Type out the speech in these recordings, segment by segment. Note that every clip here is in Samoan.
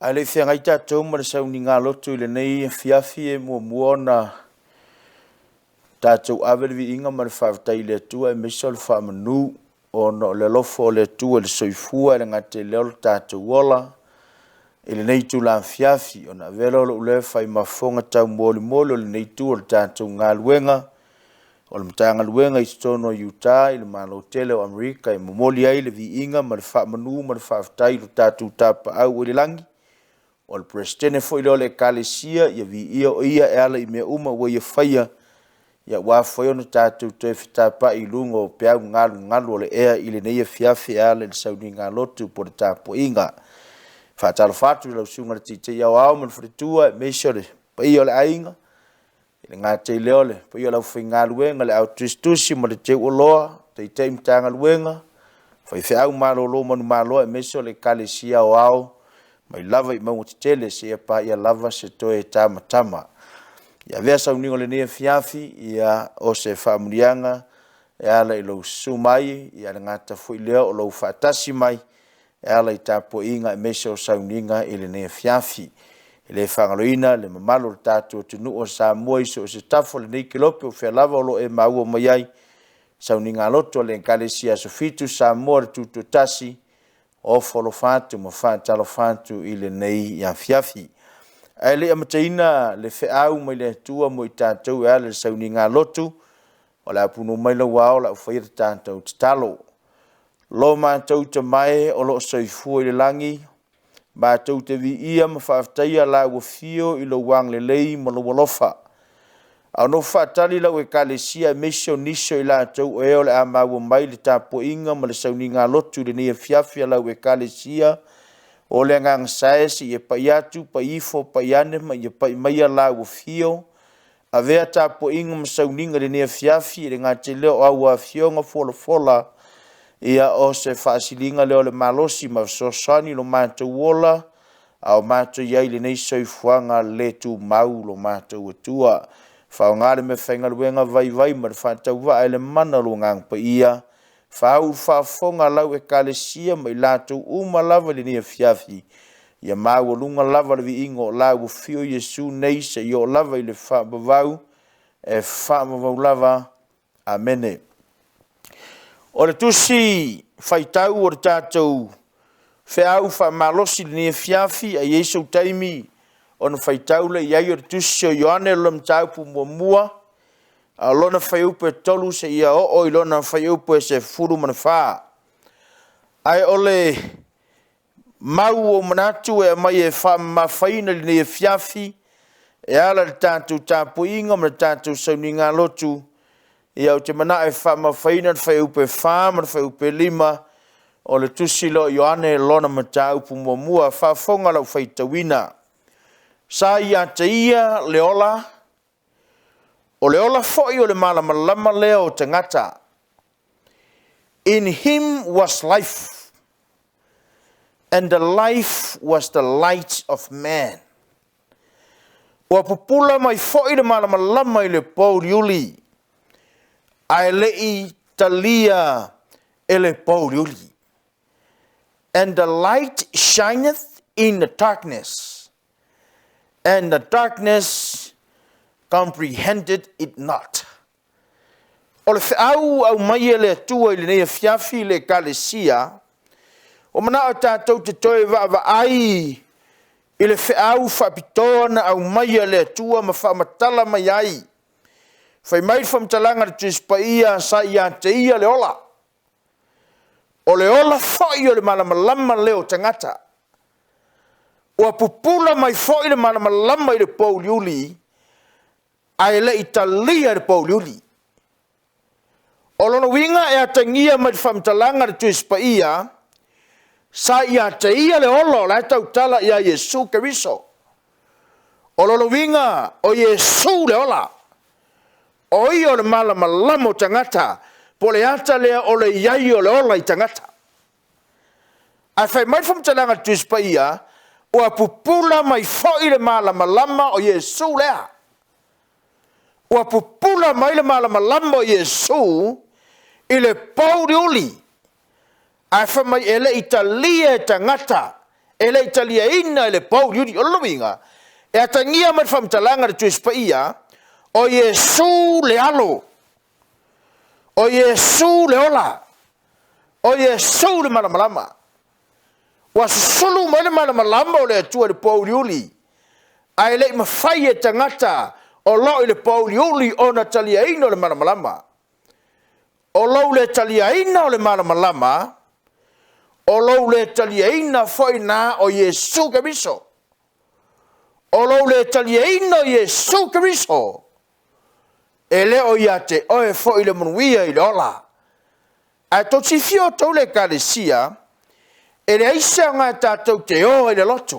Ae le i feagai tatou ma le sauniga lotu i lenei afiafi, e muamua ona tatou ave le viiga ma le faafetai i le Atua aemaise o le faamanu ona o le alofa o le Atua i le soifua, e le gata i lea o le tatou ola i lenei itula afiafi. Ona avea lea o lou leo e fai ma fofoga taumolimoli o lenei itu o le tatou galuega o le Matagaluega i totonu o Utah i le Malo tele o Amerika, e momoli ai le viiga ma le faamanu ma le faafetai i lo tatou Tapaau i le lagi. O le Peresetene foi lea o le Ekalesia, ia viia o Ia e ala i mea uma ua Ia faia, aua foi ona tatou toe fetapai i luga o peau galugalu o le ea i lenei afiafi e ala i le sauniga lotu po o le tapuaiga. E faatalofa atu i lau Susuga i le Taitai Aoao ma le faletua aemaise o le paia o le aiga, e le gata i lea o le paia o le aufaigaluega, le au tusitusi ma le teuoloa, Taitai Matagaluega, faifeau malolo manumalo aemaise o le Ekalesia Aoao mai lava i mauga tetele seia paia lava se toe tamatama. Ia avea sauniga o lenei afiafi ia o se faamanuiaga e ala i lou susu mai, ae le gata foi i lea o lou faatasi mai e ala i tapuaiga aemaise o sauniga i lenei afiafi. E le faagaloina le mamalu o le tatou atunuu o Samoa i so o se tafa o lenei kelope o fea lava o lo o e maua mai ai, sauniga lotu a le Ekalesia Aso Fitu Samoa le Tutoatasi, ofo alofa atu ma faatalofa atu i lenei afiafi. Ae le i amataina le feau mai le Atua mo i tatou e ala i le sauniga lotu, o le a punou mai lau ao o le a ou faia le tatou tatalo. Lo matou Tama e o lo o soifua i le lagi, matou te viia ma faafetaia lau afio i lou agalelei ma lou alofa. A o nofo faatali lau Ekalesia aemaise o nisi o i latou o e o le a maua mai le tapuaiga ma le sauniga lotu i lenei afiafi a lau Ekalesia, o le Agaga Sae, seia pai atu, pai ifo, pai ane ma ia pai maia lau afio. Avea tapuaiga ma sauniga i lenei afiafi, e le gata i lea o au afioga folafola, ia o se faasiliga lea o le malosi ma fesoasoani i lo matou ola a o matou i ai i lenei soifuaga le tumau lo matou Atua. Faaaoga le meafaigaluega vaivai ma le faatauvaa i le mana o lou Agaga Paia, faauu i le faafofoga a lau Ekalesia ma i latou uma lava i lenei afiafi, ia maualuga lava le viiga o lau afio Iesu nei seia oo lava i le faavavau, e faavavau lava. Amene. O le tusi faitau o le tatou feau faamalosi i lenei afiafi, ae i ai sou taimi ona faitau lea i ai, o le tusi o Ioane lona mataupu muamua, a o lona fuaiupu e 3 seia oo i lona fuaiupu e 14. Ae o le mau ua ou manatu e aumai e faamamafaina i lenei afiafi e ala i le tatou tapuaiga ma le tatou sauniga lotu, ia ou te manao e faamamafaina le fuaiupu e 4 ma le fuaiupu e 5 o le tusi lea o Ioane lona mataupu muamua. Faafofoga lau faitauina. Sa ia te ia le ola, o le ola foi o le malamalama lea o tagata. In him was life, and the life was the light of man. Ua pupula mai foi le malamalama i le pouliuli, ae le i talia e le pouliuli. And the light shineth in the darkness, and the darkness comprehended it not. O le feau ua aumai e le Atua i lenei afiafi i le Ekalesia, ua manao tatou te toe vaavaai i le feau faapitoa na aumai e le Atua ma faamatala mai ai. Fai mai le faamatalaga a le Tusi Paia, sa ia te ia le ola, o le ola foi o le malamalama lea o tagata. Ua pupula mai foi le malamalama i le pouliuli, ae le i talia e le pouliuli. O lona uiga e atagia mai i le faamatalaga a le Tusi Paia, sa ia te ia le ola, o la e tautala ia Iesu Keriso. O lona uiga o Iesu le ola, o ia o le malamalama o tagata, po o le ata lea o le i ai o le ola i tagata. Ae fai mai le faamatalaga a le Tusi Paia, ua pupula mai foi le malamalama o Iesu lea. Ua pupula mai le malamalama o Iesu i le pouliuli, ae fai mai e le i talia e tagata, E le i taliaina i le pouliuli. O lona uiga, e atagia mai le faamatalaga a le Tusi Paia, o Iesu le Alo, o Iesu le ola, o Iesu le malamalama. Ua susulu mai le malamalama o le Atua i le pouliuli, ae le i mafai e tagata o lo o i le pouliuli ona taliaina le malamalama. O lou le taliaina o le malamalama, o lou le taliaina foi lena o Iesu Keriso. O lou le taliaina o Iesu Keriso, e le o ia te oe foi le manuia i le ola. Ae tou te silafia outou le Ekalesia, e leai se aoga tatou te o ai i le lotu,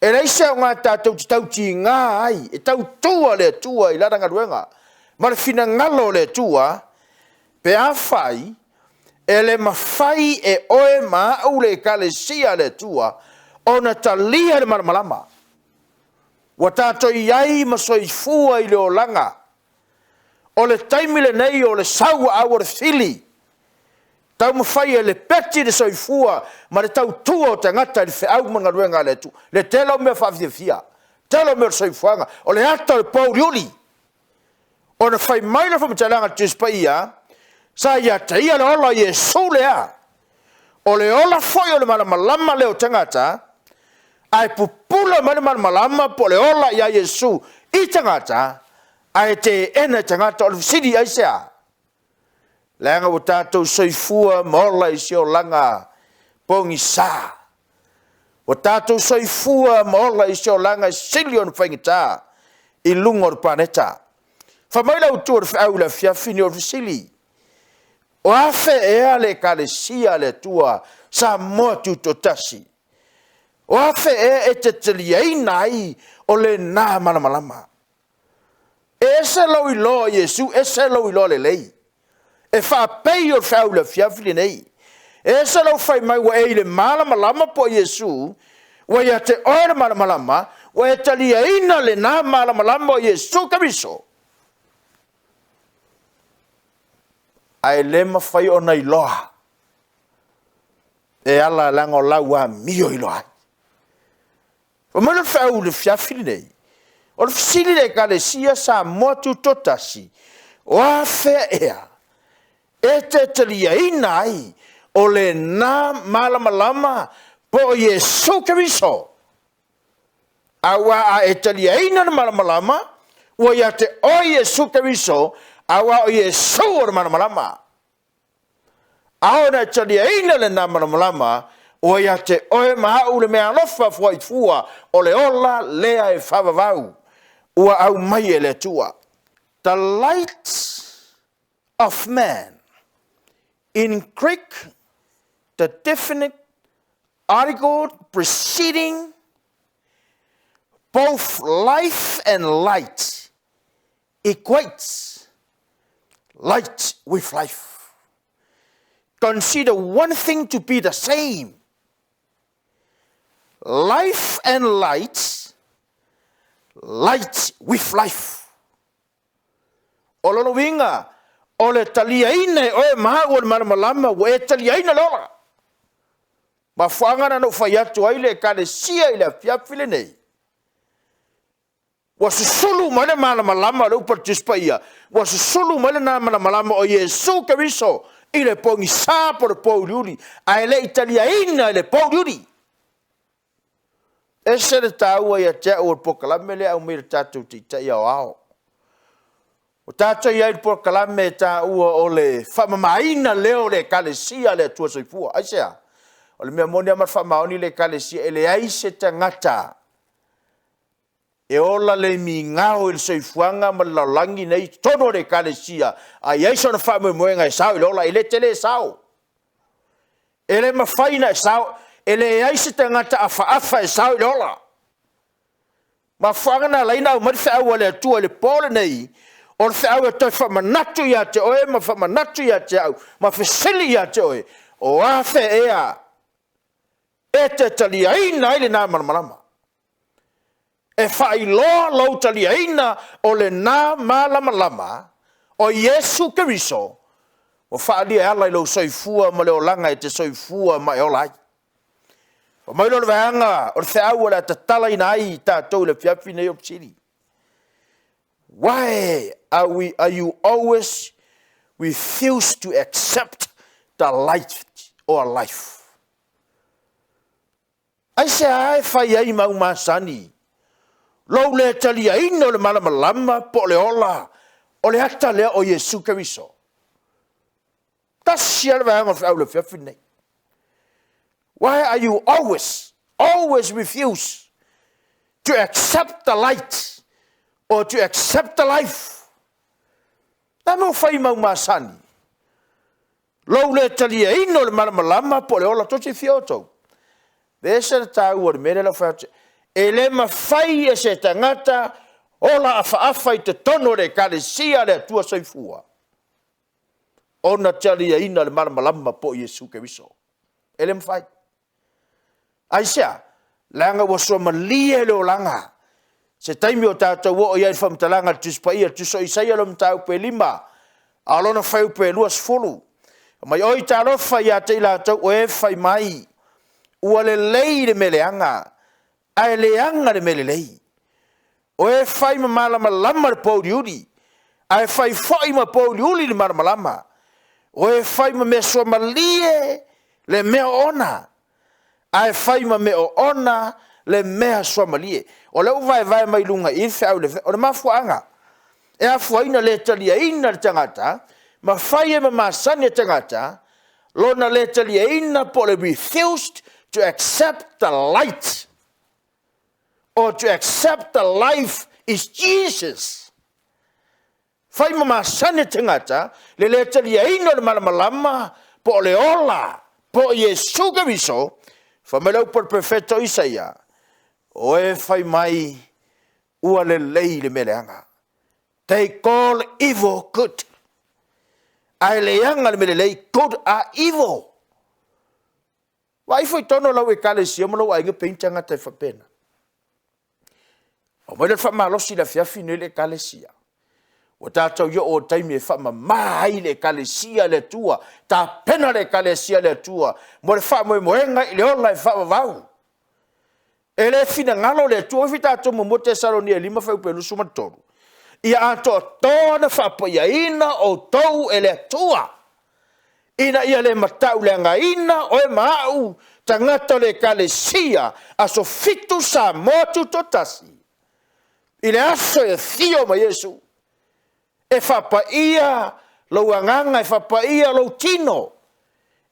e leai se aoga tatou te tautiga ai e tautua le Atua i lana galuega ma le finagalo o le Atua, pe afai e le mafai e oe ma au le Ekalesia a le Atua ona talia le malamalama. Ua tatou i ai ma soifua i le olaga. O le taimi lenei o le sauaau o le fili, taumafai e lepeti le soifua ma le tautua o tagata i le feau ma le galuega a le Atua. Le tele o mea faafiafia, tele o mea o le soifuaga, o le ata o le pouliuli. Ona fai mai lea o le faamatalaga a le Tusi Paia, sa ia te ia le ola o Iesu lea, o le ola foi o le malamalama lea o tagata, ae pupula mai le malamalama po o le ola ia Iesu i tagata, ae teena e tagata. O le fesili, aisea? Leaga ua tatou soifua ma ola i se olaga pogisa. Ua tatou soifua ma ola i se olaga e sili ona faigata i luga o le paneta. Fai mai le autu o le feau i le afiafi lenei, o le fesili, o afea ea le Ekalesia a le Atua Samoa Tutoatasi? O afea ea e te taliaina ai o lena malamalama? E ese lou iloa o Iesu, ese lou iloa lelei. E faapei o le feau i le afiafi lenei. E ese lou fai mai ua e i le malamalama po o Iesu, ua ia te oe le malamalama, ua e taliaina lena malamalama o Iesu Keriso, ae le mafai ona iloa e ala leaga o lau amio iloa ai. Fai mai le feau i le afiafi lenei, o le fesili i le Ekalesia Samoa Tutoatasi, o afea ea e te taliaina ai o lena malamalama po o Iesu Keriso? Aua a e taliaina le malamalama, ua ia te oe Iesu Keriso, aua o Iesu o le malamalama. A oo ina e taliaina lena malamalama, ua ia te oe ma au le meaalofa foai fua o le ola lea e faavavau ua aumai e le Atua. The light of man. In Greek, the definite article preceding both life and light equates light with life. Consider one thing to be the same. Life and light, light with life. O lona uiga, o le taliaina e oe ma au o le malamalama, ua e taliaina le ola. Mafuaaga na ou fai atu ai le Ekalesia i le afiafi lenei, ua susulu mai le malamalama o le upu a le Tusi Paia, ua susulu mai lena malamalama o Iesu Keriso i le pogisa po o le pouliuli, ae le i taliaina i le pouliuli. E ese le taua ia te au o le polokalame lea e aumai e le tatou Taitai Aoao. Ua tatou i ai i le polokalame e taua o le faamamaina lea o le Ekalesia a le Atua Soifua. Aisea? O le mea moni lava ma le faamaoni le Ekalesia, e leai se tagata e ola le migao i le soifuaga ma le lalolagi nei i totonu o le Ekalesia, a i ai sona faamoemoega e sao i le ola, e le tele sao. E le mafai ona e sao, e leai se tagata afaafa e sao i le ola. Mafuaaga na ala ai ona aumai le feau a le Atua i le po lenei, o le feau e toe faamanatu ia te oe ma faamanatu ia te au, ma fesili ia te oe, o afea ea e te taliaina ai lena malamalama? E faailoa lou taliaina o lena malamalama o Iesu Keriso ua faaalia e ala i lou soifua ma le olaga e te soifua ma e ola ai. Fai mai lea o le vaega o le feau o le a tatalaina ai i tatou i le afiafi lenei o le fesili. Why are you always refuse to accept the light or life? Aisea e fai ai ma au masani lou le taliaina o le malamalama po o le ola o le ata lea o Iesu Keriso? Tasi lava le vaega o le feau i le afiafi lenei. Why are you always, always refuse to accept the light or to accept the life? Na mo fai mau masani lou le taliaina o le malamalama po o le ola. Tou te silafia outou, e ese le taua o le mea lea o le a ou fai atu. E le mafai e se tagata ola afaafa i totonu o le Ekalesia a le Atua Soifua ona taliaina le malamalama po o Iesu Keriso. E le mafai. Aisea? Leaga ua suamalie le olaga. Se taimi o tatou oo i ai i le faamatalaga a le Tusi Paia, le Tusi o Isaia lona mataupu e 5, a o lona fuaiupu e 20. Fai mai, oi talofa ia te i latou o e fai mai, ua lelei le mea leaga, ae leaga le mea lelei. O e fai ma malamalama le pouliuli, ae fai foi ma pouliuli le malamalama. O e fai ma mea suamalie le mea oona, ae fai ma mea oona le mea suamalie. O lea ua vaevae mai luga i i le feau, o le mafuaaga e afua ai ona le taliaina le tagata ma fai ai ma masani e tagata lona le taliaina po o le refused to accept the light or to accept the life is Jesus. Fai ma masani e tagata le le taliaina o le malamalama po o le ola po o Iesu Keriso. Fai mai le upu a le Perofeta o Isaia, o e fai mai ua lelei le mea leaga. They call evil good. Ae leaga le mea lelei, good are evil. Vaai ifo i totonu o lau ekalesia ma lou aiga pe i ai ni tagata e faapena. Aumai lea o le faamalosi i le afiafi lenei le ekalesia. Ua tatou oo i le taimi e faamama ai le ekalesia a le Atua, tapena le ekalesia a le Atua mo le faamoemoega i le ola e faavavau. E le finagalo le Atua, o tatou muamua Tesalonia 5 fuaiupu 23, ia atoatoa ona faapaiaina outou e le Atua, ina ia le matauleagaina oe ma au, tagata o le ekalesia Aso Fitu Samoa Tutoatasi, i le aso e afio mai ai Iesu, e faapaia lou agaga, e faapaia lou tino,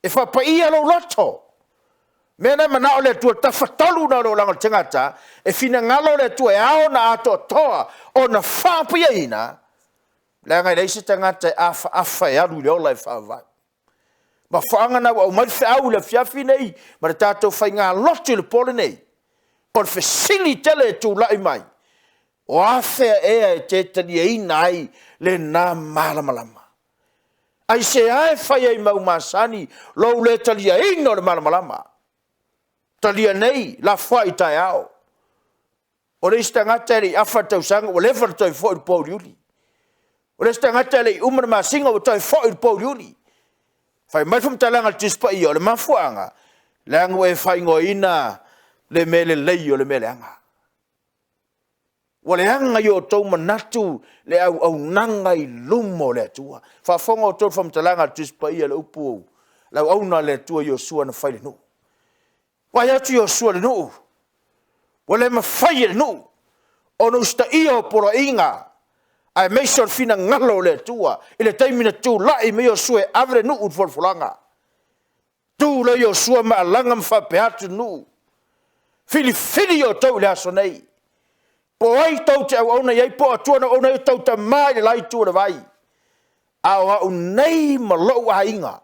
e faapaia lou loto. O le mea lena e manao le Atua, o le tafatolu lena o le olaga o le tagata, e finagalo le Atua e ao ona atoatoa ona faapaiaina, leaga e leai se tagata e afaafa e alu i le ola e faavavau. Mafuaaga lena ua aumai le feau i le afiafi lenei ma le tatou faigalotu i le po lenei. O le fesili tele e tulai mai, o afea ea e te taliaina ai lena malamalama? Aisea e fai ai ma au masani lou le taliaina o le malamalama? Talia nei, lafoai taeao. O le isi tagata e le i afa le tausaga ua leva ona toe foi i le pouliuli. O le isi tagata e le i uma le masina ua toe foi i le pouliuli. Fai mai le faamatalaga a le Tusi Paia, o le mafuaaga, leaga ua e faaigoaina le mea lelei o le mea leaga. Ua leaga i o outou manatu le auaunaga i luma o le Atua. Faafofoga outou i le faamatalaga a le Tusi Paia i le upu a le auauna a le Atua Iosu na fai i le nuu. Vaai atu Iosua i le nuu, ua le mafai e le nuu ona usitaia poloaiga aemaise o le finagalo o le Atua i le taimi na tulai mai ai Iosua e ave le nuu i le folafolaga. Tu lea Iosua ma alaga ma faapea atu i le nuu, filifili outou i le aso nei, po o ai tou te auauna i ai po o Atua na auauna i ai o outou tama i le la itu o le vai. A o au nei ma lou aiga,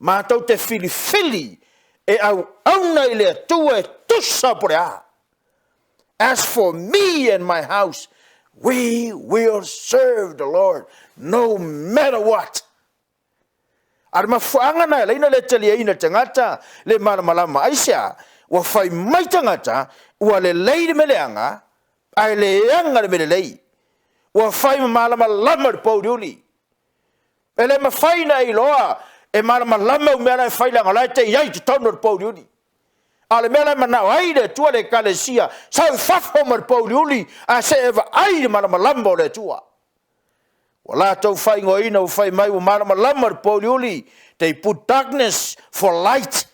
matou te filifili e auauna i le Atua e tusa po o le a. As for me and my house, we will serve the Lord no matter what. A o le mafuaaga lena e ala ai ona le taliaina e le tagata le malamalama. Aisea? Ua fai mai tagata ua lelei le mea leaga, ae leaga le mea lelei. Ua fai ma malamalama le pouliuli. E le mafai ona e iloa e malamalama au mea la e fai leaga o la e te i ai i totonu o le pouliuli. A o le mea la e manao ai le Atua le Ekalesia, sau i fafo mai le pouliuli ae se i e vaai i le malamalama o le Atua. Ua latou faaigoaina ua fai mai ua malamalama i le pouliuli, they put darkness for light.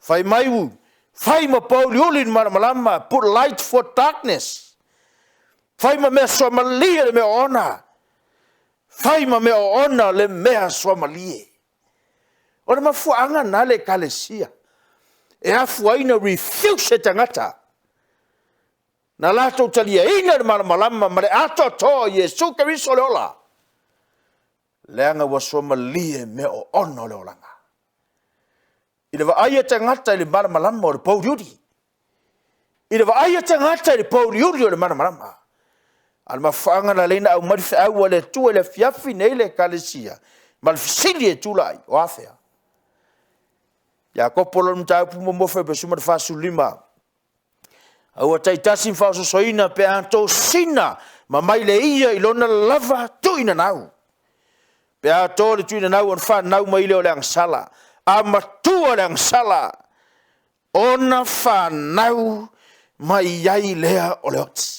Fai mai ua fai ma pouliuli le malamalama, put light for darkness. Fai ma mea suamalie le mea oona, fai ma mea oona le mea suamalie. O le mafuaaga lena le Ekalesia e afua ai ona refuse e tagata na latou taliaina le malamalama ma le atoatoa o Iesu Keriso o le ola, leaga ua suamalie mea oona o le olaga. I le vaai a tagata i le malamalama o le pouliuli, i le vaai a tagata i le pouliuli o le malamalama. A o le mafuaaga na ala ai ona aumai le feau a le Atua i le afiafi lenei le Ekalesia ma le fesili e tulai, o a fea? Iakopo lona mataupu muamua fuaiupu 15, aua taitasi ma faaosoosoina pe a tosina ma mai le ia i lona lava tuuinanau. Pe a to le tuuinanau ona fanau mai lea o le agasala, a matua le agasala, ona fanau mai ai lea o le oti.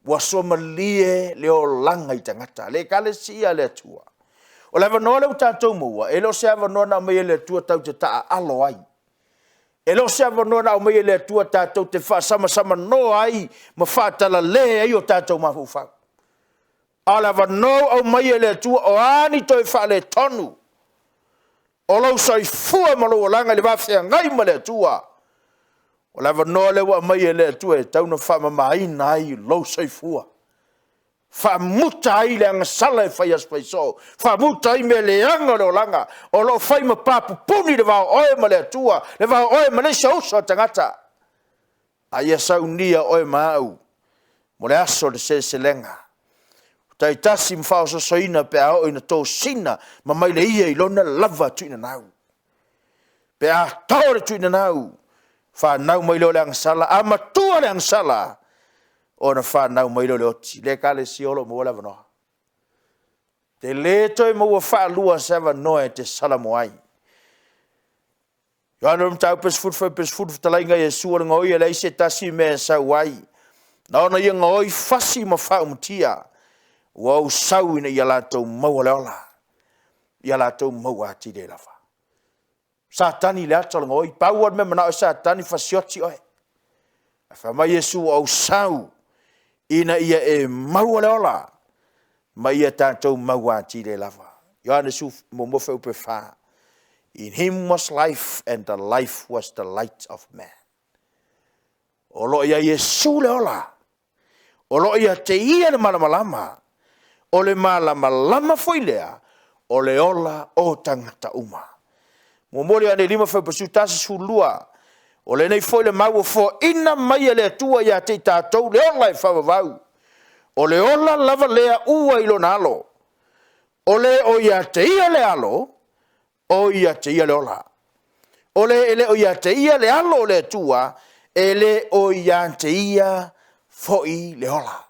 Ua suamalie le olaga i tagata, le Ekalesia a le Atua. O le avanoa lea ua tatou maua, e le o se avanoa na aumaia e le Atua tatou te taaalo ai. E le o se avanoa na aumaia e le Atua tatou te faasamasamanoa ai ma faatalale ai o tatou mafaufau. A o le avanoa ua aumaia e le Atua, o a ni toe faaletonu o lou soifua ma lou olaga i le va feagai ma le Atua, o le avanoa lea ua aumai e le Atua e tatau ona faamamaina ai lou soifua, faamuta ai le agasala e fai aso fai soo, faamuta ai mea leaga o le olaga o lo o fai ma pa pupuni le va o oe ma le Atua, le va o oe ma le isi ou uso a tagata. A ia saunia oe ma au mo le aso o le seleselega, taitasi ma faaosoosoina pe a oo ina tosina ma mai le ia i lona lava tuuinanau. Pe a to le tuuinanau, fanau mai lea o le agasala, a matua le agasala, ona fanau mai lea o le oti. Le Ekalesia o lo o maua le avanoa. E le toe maua faalua se avanoa e te salamo ai. Ioane Mataupu 10 fuaiupu 10, fetalaiga a Iesu o le gaoi e leai se tasi mea e sau ai, na ona ia gaoi, fasi ma faaumatia. Ua ou sau ina ia latou maua le ola, ia latou maua atili ai lava. O Satani le ata o le gaoi, pau lava le mea e manao ai Satani, fasioti oe. Ae fai mai Iesu, ua ou sau ina ia e maua le ola, ma ia tatou maua atili ai lava. Ioane 1 fuaiupu 4, In him was life and the life was the light of men. O lo o ia Iesu le ola, o lo o ia te Ia le malamalama, o le malamalama foi lea o le ola o tagata uma. Muamua Ioane 5 fuaiupu 11, 12, o lenei foi le mau ua foaina mai e le Atua ia te i tatou le ola e faavavau, o le ola lava lea ua i lona Alo. O le o ia te ia le Alo, o ia te ia le ola. O le e le o ia te ia le Alo o le Atua, e le o ia te ia foi le ola.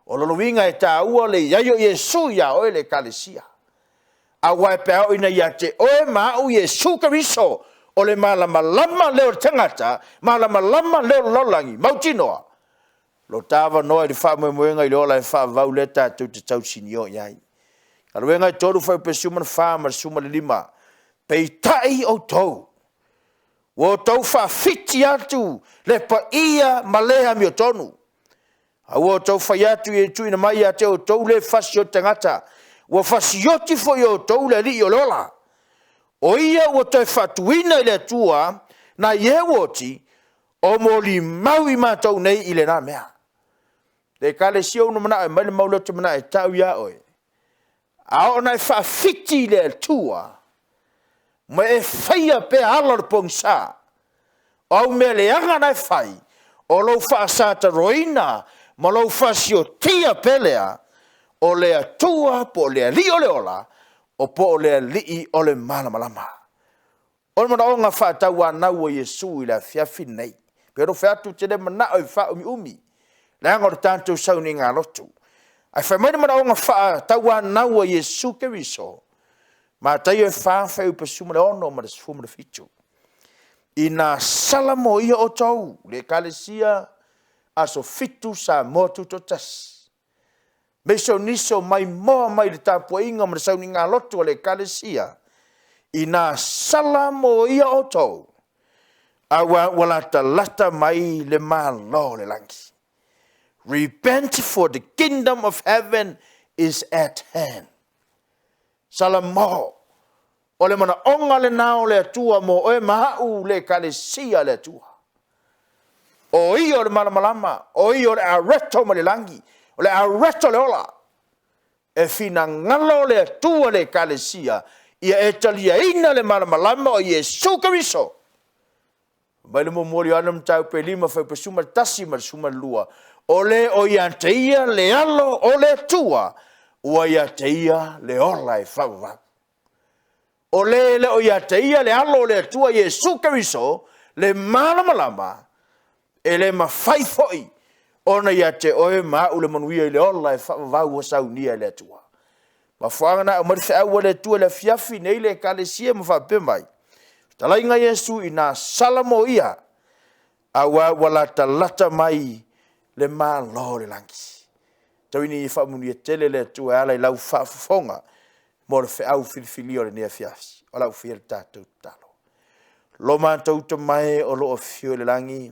O lona uiga e taua le i ai o Iesu ia oe le Ekalesia. Aua pe a oo ina ia te oe ma au Iesu Keriso, o le malamalama lea o le tagata, malamalama lea o le lalolagi, mautinoa lo ta avanoa i le faamoemoega i le ola e faavavau lea tatou te tausinio i ai. Galuega e 3 fuaiupu 14 ma le 15, peitai outou, ua outou faafiti atu le paia ma le amiotonu. A ua outou fai atu, ia tuuina mai ia te outou le e fasioti tagata, ua fasioti foi e outou le Alii o le ola. O ia ua toe faatuina i le Atua nai e ua oti, o molimau i matou nei i lena mea. Le Ekalesia ua ou manao e aumai le mau lea ou te manao e tau ia oe, a oo ina e faafiti i le Atua ma e faia pea ala o le pogisa, o au mea leaga na e fai, o lou faasataroina ma lou fasiotia pea lea o le Atua po o le Alii o le ola, o po o le Alii o le malamalama. O le manaoga faatauanau a Iesu i le afiafi lenei, pei ona ou fai atu ou te le manao e faaumiumi, leaga o le tatou sauniga lotu. Ae fai mai le manaoga faatauanau a Iesu Keriso, Mataio 4 fuaiupu 16 ma le 17. Ina salamoia outou, le Ekalesia Aso Fitu Samoa Tutoatasi, aemaise o nisi o maimoa mai le tapuaiga ma le sauniga lotu a le Ekalesia, ina salamoia outou, aua ua latalata mai le Malo o le lagi. Repent for the kingdom of heaven is at hand. Salamo, o le manaoga lena o le Atua mo oe ma au le Ekalesia a le Atua. O ia o le malamalama, o ia o le areto mai le lagi, o le areto o le ola. E finagalo le Atua le Ekalesia ia e taliaina le malamalama o Iesu Keriso. Mai le muamua o Ioane mataupu e 5 fuaiupu 11 ma le 12, o le o ia te ia le Alo o le Atua, ua ia te ia le ola e faavavau. O le e le o ia te ia le Alo o le Atua Iesu Keriso, le malamalama, e le mafai foi ona ia te oe ma au le manuia i le ola e faavavau ua saunia e le Atua. Mafuaaga na aumai le feau a le Atua i le afiafi nei le Ekalesia ma faapea mai, fetalaiga Iesu ina salamoia, aua ua latalata mai le Malo o le lagi. Tau ina ia faamanuia tele le Atua e ala i lau faafofoga mo le feau filifilia o lenei afiafi. O le a ou faia le tatou tatalo. Lo matou Tama e o lo o afio i le lagi,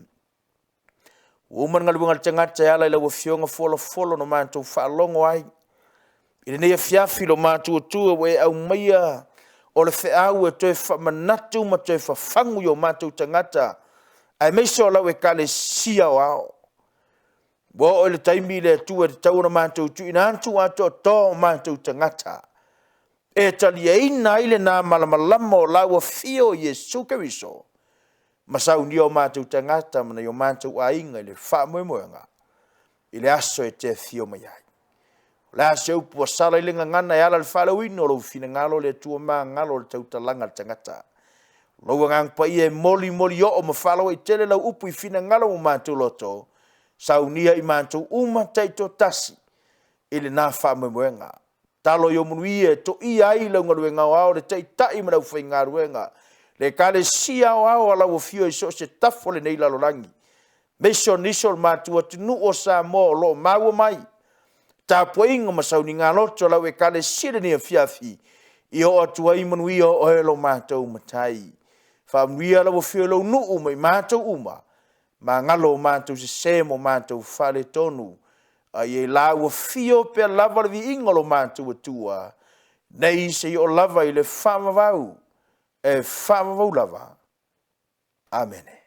ua uma le galuega a le tagata e ala i lau Afioga folafola na matou faalogo ai i lenei afiafi lo matou Atua ua e aumaia o le feau e toe faamanatu ma toe fafagu i o matou tagata, aemaise o lau Ekalesia Aoao. Ua oo i le taimi le Atua e tatau ona matou tuuina atu atoatoa o matou tagata e taliaina ai lena malamalama o lau afio o Iesu Keriso ma saunia o matou tagata ma nai o matou aiga i le faamoemoega i le aso e te afio mai ai. O le a se upu ua sala i le gagana e ala i le faaleuina o lou finagalo le Atua magalo le tautalaga a le tagata. Lou Agaga Paia e molimoli oo ma faalauaitele lau upu i finagalo ma matou loto, saunia i matou uma taitoatasi i lena faamoemoega. Talo i ou manuia e toia ai lau galuega aoao le Taitai ma le aufaigaluega, le Ekalesia Aoao a lau Afio i so o se tafa o lenei lalolagi, aemaise o nisi o le matou atunuu o Samoa o lo o maua mai tapuaiga ma sauniga loto a lau Ekalesia i lenei afiafi, ia oo atu ai manuia o oe lo matou Matai. Faamanuia lau Afio i lou nuu ma i matou uma, magalo o matou sese ma o matou faaletonu, a ia i lau afio pea lava le viiga o lo matou Atua, nei seia oo lava i le faavavau, e faavavau lava. Amene.